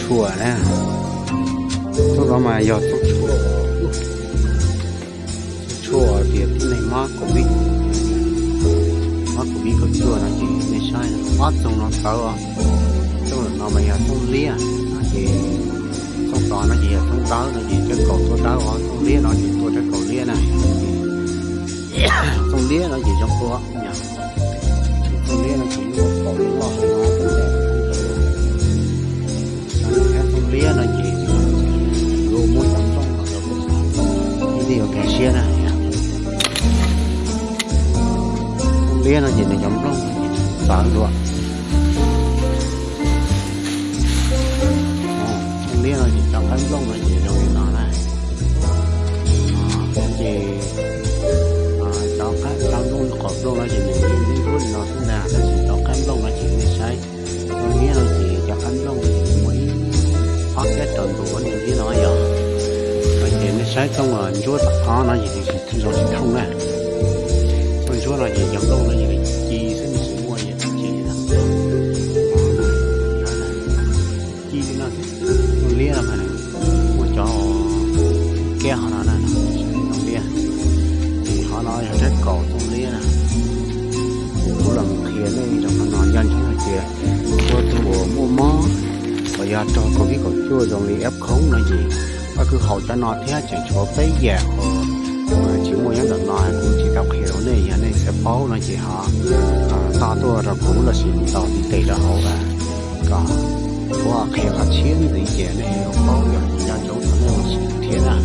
Tshuaj na, txooj no mas yog txooj tshuaj, txooj tshuaj tias tib neeg mob covid, mob covid kaum cuaj no ces nej saib ob txooj no txawv os. Txooj no mas yog txooj liab no ces, txooj tod no ces yog txooj dawb no ces cov kaus tuaj dawb os, txooj liab no ces tuaj cov kaus liab na. Txooj liab no ces zoo dua, txooj liab no ces yog kaus loj no. Txooj liab no ces yuav muab cov nplooj no rau ib tij ua kag siab na. Txooj liab no ces nws cov nplooj txawv dua. Txooj liab no ces cov qaib nplooj no ces zoo li no na. Ces cov qaib, cov nplooj, qhov nplooj no ces nws li ntub li no xwb ntag, tab sis cov qaib nplooj no ces nej saib, txooj liab no ces cov qaib nplooj no ces nws muaj ib ob kab rau ntu ua nws li no yog. No ces nej saib txooj ntsuab tom qab no ces nws zoo tsis thooj na. Txooj ntsuab no ces cov nplooj no ces nws ci xwb, nws tsis muaj yam dab tsi li na. Ci li no xwb. Txooj liab no mas muaj cov kab ho no na, txooj liab. Ces qhov no yog rab kaus txooj liab na. Kuv los qhia nej rau qhov no, nco ntsoov hais tias txhua tus uas muaj mob uas yog raug covid kaum cuaj zoo li F không no ces koj kwv haus cov no thiab tseem tshuav peb yam uas tsis muaj nyob ntawm no kuv tsis tau qhia rau nej, yog nej xav paub no ces ho toj tuaj rau kuv lossis mus tau ntiv tes rau hauv kom kuv qhia qhov tshiab ntxiv ces nej yuav paub, yog nco ntsoov thaum nej ua si thiab na.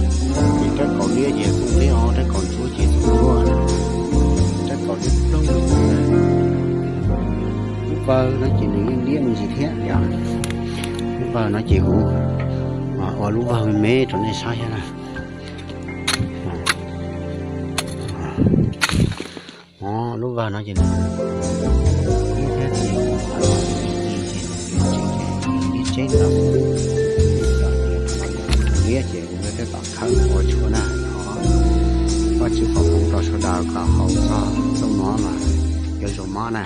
Ces rab kaus liab ces txooj liab os, rab kaus ntsuab ces txooj ntsuab, rab kaus liab ploog. Lub vawg no ces nws yeej liab me ntsis thiab yom. Lub vawg no ces kuv ua lub vawg me me rau nej saib thiab na. Lub vawg no ces nws liab thiab ces kuv qhov no ces nws liab tseb no. Liab ces kuv thiaj tau khawb ua tshuaj na. Thov Vajtswv foom hmoov rau sawv daws kom haus txog txooj no mas yuav zoo mob na.